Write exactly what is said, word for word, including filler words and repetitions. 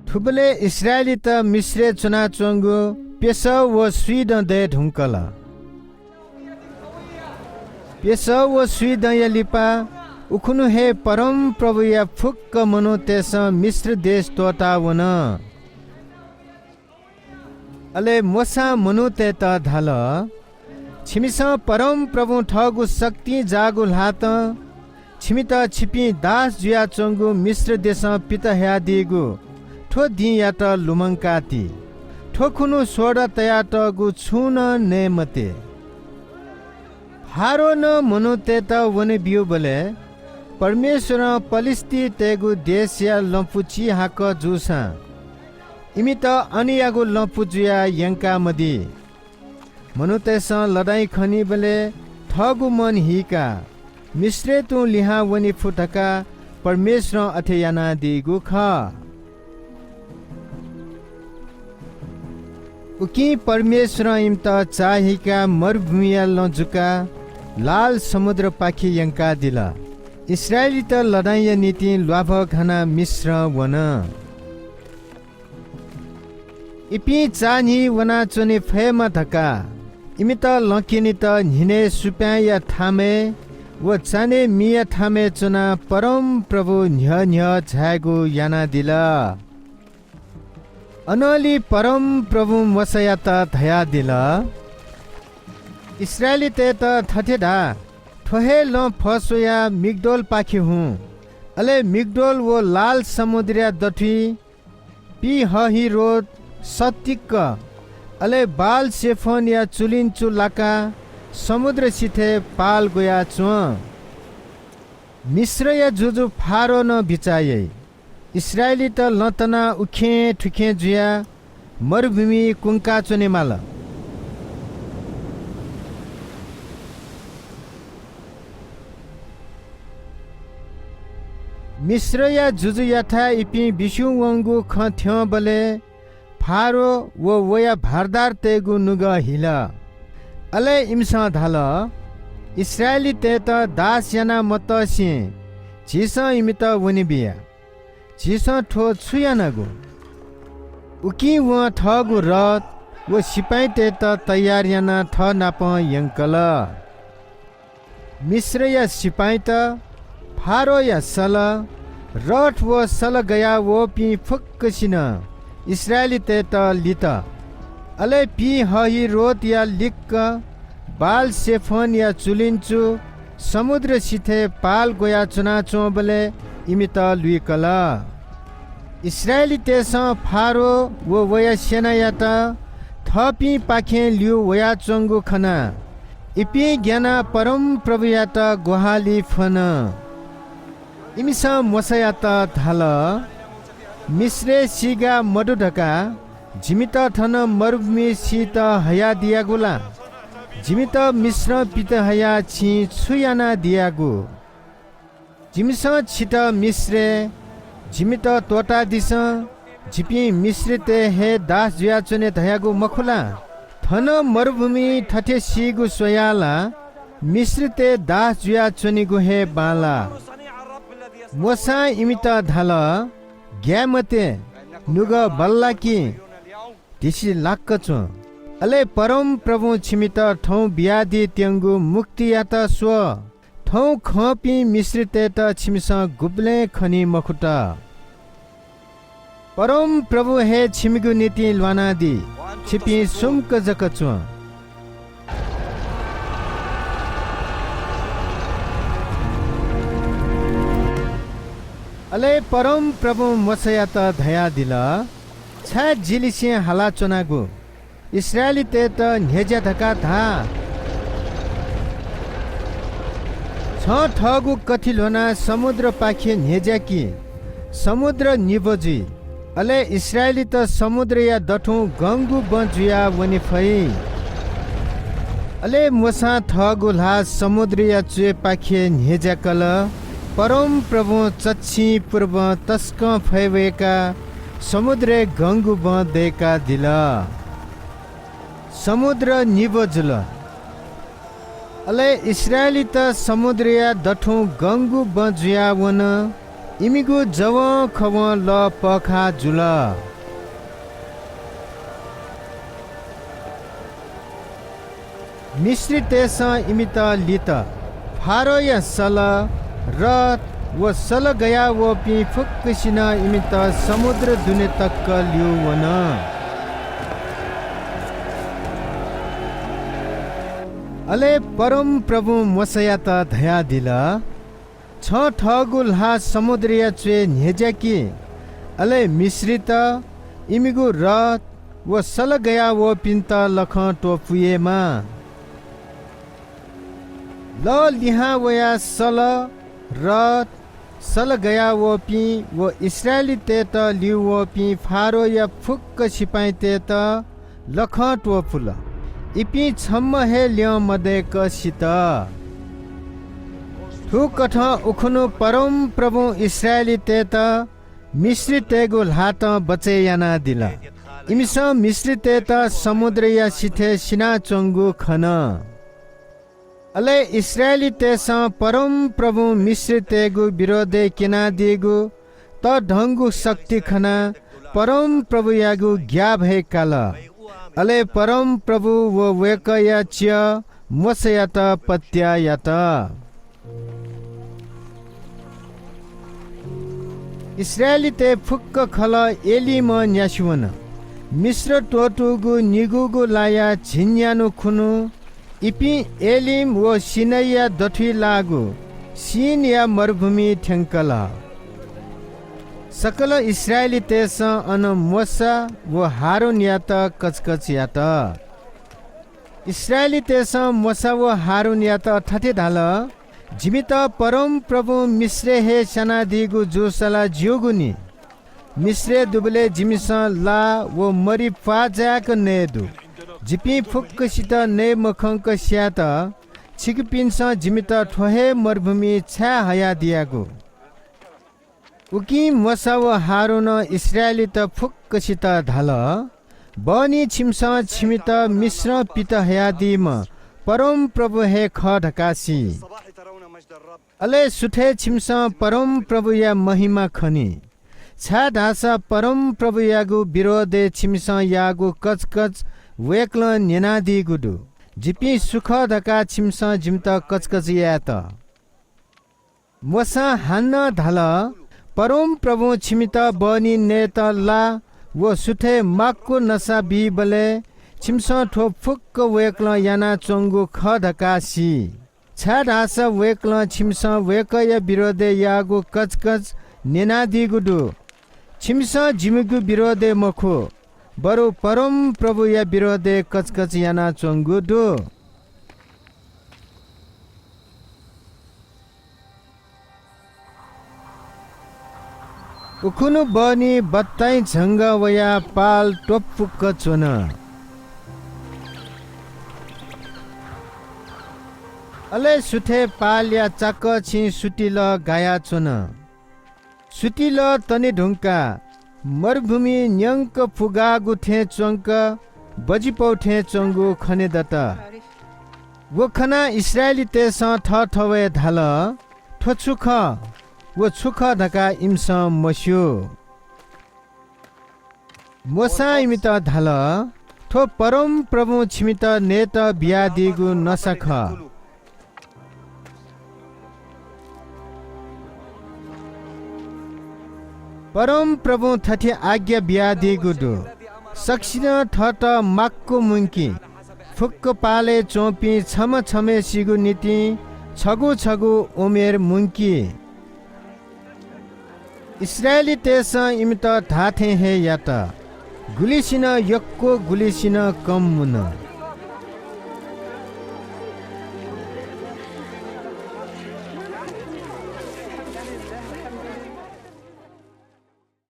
थुबलय् इस्राएलीत मिश्रय् च्वनाच्वंगु प्यसः व स्वीदँ दये धुंकल। प्यसः व स्वीदँया लिपा उखुन्हु हे परमप्रभुया फुक्क मनूतय्‌सं मिश्र देश त्वःता वन। अले मोशां मनूतय्‌त धाल, "छिमिसं परमप्रभुं थःगु शक्तिं जाःगु ल्हातं छिमित छिपिं दास जुयाच्वंगु मिश्र देशं पित हयादीगु थ्व दिंयात लुमंका ति। थ्व खुन्हु सोडा तयातःगु छुं नं नये मते।" फारोनं मनूतय्‌त वने ब्यूबलय् परमेश्वरं पलिस्तीतय्‌गु देशया लँपु चिहाकः जूसां इमित अनयागु लँपु जुयाः यंकामदी। मनूतय्‌सं लदाइँ खनीबलय् थःगु मन हीकाः मिश्रय् तुं लिहां वने फु धकाः परमेश्वरं अथे यानादीगु खः। उकिं परमेश्वरं इमित चाःहिकाः मरुभूमिया लँ जुकाः लाल समुद्रपाखे यंकादिल। इस्राएलीत लदाइँया निंतिं ल्वाभः घानाः मिश्रं वन। इपिं चान्हि वनाच्वने फयेमा धकाः इमित लँ क्यनेत न्हिनय् सुपाँय्‌या थामय् व चान्हय् मिया थामय् च्वनाः परमप्रभु न्ह्यः न्ह्यः झायेगु यानादिल। अनंलि परमप्रभुं मोशायात धयादिल, "इस्राएलीतय्‌त थथे धा, थ्व हे लँ फस्वयाः मिग्दोलपाखे हुँ। अले मिग्दोल व लाल समुद्रया दथुइ पीहहिरोत, सतिक्क, अले बालसेफोनया चुलिंचु लाकाः समुद्र सिथय् पाल ग्वयाः च्वँ। मिश्रया जुजु फारोनं बिचाः याइ। इस्राएलीत लँ तनाः उखें थुखें जुयाः मरुभूमिइ कुंका च्वनेमाल।" मिश्रया जुजुयाथाय् इपिं बिस्युं वंगु खँ थ्यंबलय् फारो व वया भारदारतय्‌गु नुगः हिल। अले इमिसं धाल, "इस्राएलीतय्‌त दास याना मतसें झीसं इमित वने बिया। झीसं थ्व छु यानागु?" उकिं वं थःगु रथ व सिपाइँतय्‌त तयार यानाः थःनापं यंकल। मिश्रया सिपाइँत, फारोया सल, रथ व सल गयाः वःपिं फुक्कसिनं इस्राएलीतय्‌त लित। अले पीहहिरोतया लिक्क बालसेफोनया चुलिंचु समुद्र सिथय् पाल ग्वयाः च्वनाच्वंबलय् इमित लुइकल। इस्राएलीतय्‌सं फारो व वया सेनायात थःपिंपाखें ल्यू वयाच्वंगु खनाः इपिं ग्यानाः परमप्रभुयात ग्वाहालि फ्वन। इमिसं मोशायात धाल, "मिश्रय् सीगा मदु धकाः जिमित थन मरुभूमिइ सीत हयादियागु ला? जिमित मिश्रं पित हयाः छिं छु यानादियागु? जिमिसं छित मिश्रय् जिमित त्वःतादिसँ, जिपिं मिश्रतय् हे दास जुयाच्वने धयागु मखु ला? थन मरुभूमिइ थथे सीगु स्वयाः ला मिश्रतय् दास जुयाच्वनेगु हे बांलाः।" मोशां इमित धाल, "ग्याये मते, नुगः बल्लाकि, धिसि लाक्क च्वँ। अले परमप्रभुं छिमित थौं बियादीत्यंगु मुक्तियात स्व। थौं खंपिं मिश्रतय्‌त छिमिसं गुबलें खनी मखुत। परमप्रभु हे छिमिगु निंतिं ल्वानादी, छिपिं सुम्क जक च्वँ।" अले परमप्रभुं मोशायात धयादिल, "छाय् जिलिसें हालाच्वनागु? इस्राएलीतय्‌त न्ह्यज्या धकाः धाः। छं थःगु कथि ल्ह्वनाः समुद्रपाखे न्ह्यज्या कि समुद्र निब्व जुइ। अले इस्राएलीत समुद्रया दथुं गंगु बँ जुयाः वने फइ।" अले मोशां थःगु ल्हाः समुद्रया च्वय्‌पाखे न्ह्यज्याकल। परमप्रभुं चच्छि पुर्बं तसकं फय्‌वय्‌काः समुद्रय् गंगु बँ दय्‌कादिल। समुद्र निब्व जुल। अले इस्राएलीत समुद्रया दथुं गंगु बँ जुयाः वन। इमिगु जवंखवं लः पःखाः जुल। मिश्रीतय्‌सं इमित लित। फारोया सल, रथ व सल गयावःपिं फुक्कसिनं इमित समुद्र दुने तक ल्यू वन। अले परमप्रभुं मोशायात धयादिल, "छं थःगु ल्हाः समुद्रया च्वय् न्ह्यज्याकि, अले मिश्रीत, इमिगु रथ व सल गयावःपिन्त लखं त्वपुयेमा।" लः लिहां वयाः सल, रथ, सल गयावःपिं व इस्राएलीतय्‌त ल्यू वःपिं फारोया फुक्क सिपाइँतय्‌त लखं त्वपुल। इपिं छम्ह हे ल्यं मदय्‌क सित। थुकथं उखुन्हु परमप्रभुं इस्राएलीतय्‌त मिश्रीतय्‌गु ल्हातं बचय् यानादिल। इमिसं मिश्रीतय्‌त समुद्रया सिथय् सिनाच्वंगु खन। अले इस्राएलीतय्‌सं परमप्रभुं मिश्रीतय्‌गु विरोधय् क्यनादीगु तःधंगु शक्ति खनाः परमप्रभुयागु ग्याःभय काल। अले परमप्रभु व वय्‌कःया च्यः मोशायात पत्याः यात। इस्राएलीतय् फुक्क खलः एलीमं न्यासि वन। मिश्र त्वःतूगु निगूगु लाया झिंन्यान्हु खुन्हु इपिं एलीम व सिनैया दथुइ लाःगु सीनया मरुभूमिइ थ्यंकल। सकल इस्राएलीतय्‌सं अन मोशा व हारूनयात कचकच यात। इस्राएलीतय्‌सं मोशा व हारूनयात थथे धाल, "जिमित परमप्रभुं मिश्रय् हे स्यानादीगु जूसा ला ज्यूगु नि। मिश्रय् दुबलय् जिमिसं ला व मरि प्वाः जाय्‌क नये दु। जिपिं फुक्कसित नये मखंक स्यायेत छिकपिन्सं जिमित थ्व हे मरुभूमिइ छाय् हयादियागु?" उकिं मोशा व हारूनं इस्राएलीत फुक्कसित धाल, "बहनी छिमिसं छिमित मिश्रं पित हयादीम्ह परमप्रभु हे खः धकाः सी। अले सुथय् छिमिसं परमप्रभुया महिमा खनी, छाय्‌धाःसा परमप्रभुयागु विरोधय् छिमिसं याःगु कचकच वय्‌कलं न्यनादीगु दु। जिपिं सु खः धकाः छिमिसं जिमित कचकच यायेत?" मोशां हानं धाल, "परमप्रभुं छिमित बहनी नयेत ला व सुथय् माक्व नसा बीबलय् छिमिसं थ्व फुक्क वय्‌कलं यानाच्वंगु खः धकाः सी, छाय्‌धाःसा वय्‌कलं छिमिसं वय्‌कःया विरोधय् याःगु कचकच न्यनादीगु दु। छिमिसं जिमिगु विरोधय् मखु, बरु परमप्रभुया विरोधय् कचकच यानाच्वंगु दु।" उखुन्हु बहनी बत्ताइँ झंगः वयाः पाल त्वपुक्क च्वन। अले सुथय् पालया चाकःछिं सुतिलः गायाच्वन। सुतिलः तने धुंकाः मरुभूमिइ न्यंक पुगाःगु थें च्वंक बजिपौ थें च्वंगु खने दत। व खनाः इस्राएलीतय्‌सं थःथवय् धाल, "थ्व छु खः? व छु खः?" धकाः इमिसं मस्यू। मोशां इमित धाल, "थ्व परमप्रभुं छिमित नयेत बियादीगु नसा खः। परमप्रभुं थथे आज्ञा बियादीगु दु, सकसिनं थःत माक्व मुंकि। फुक्क पालय् च्वंपिं छम्ह छम्हय्‌सिगु निंतिं छगू छगू ओमेर मुंकि।" इस्राएलीतय्‌सं इमित धाःथें हे यात। गुलिसिनं यक्व, गुलिसिनं कम मुन।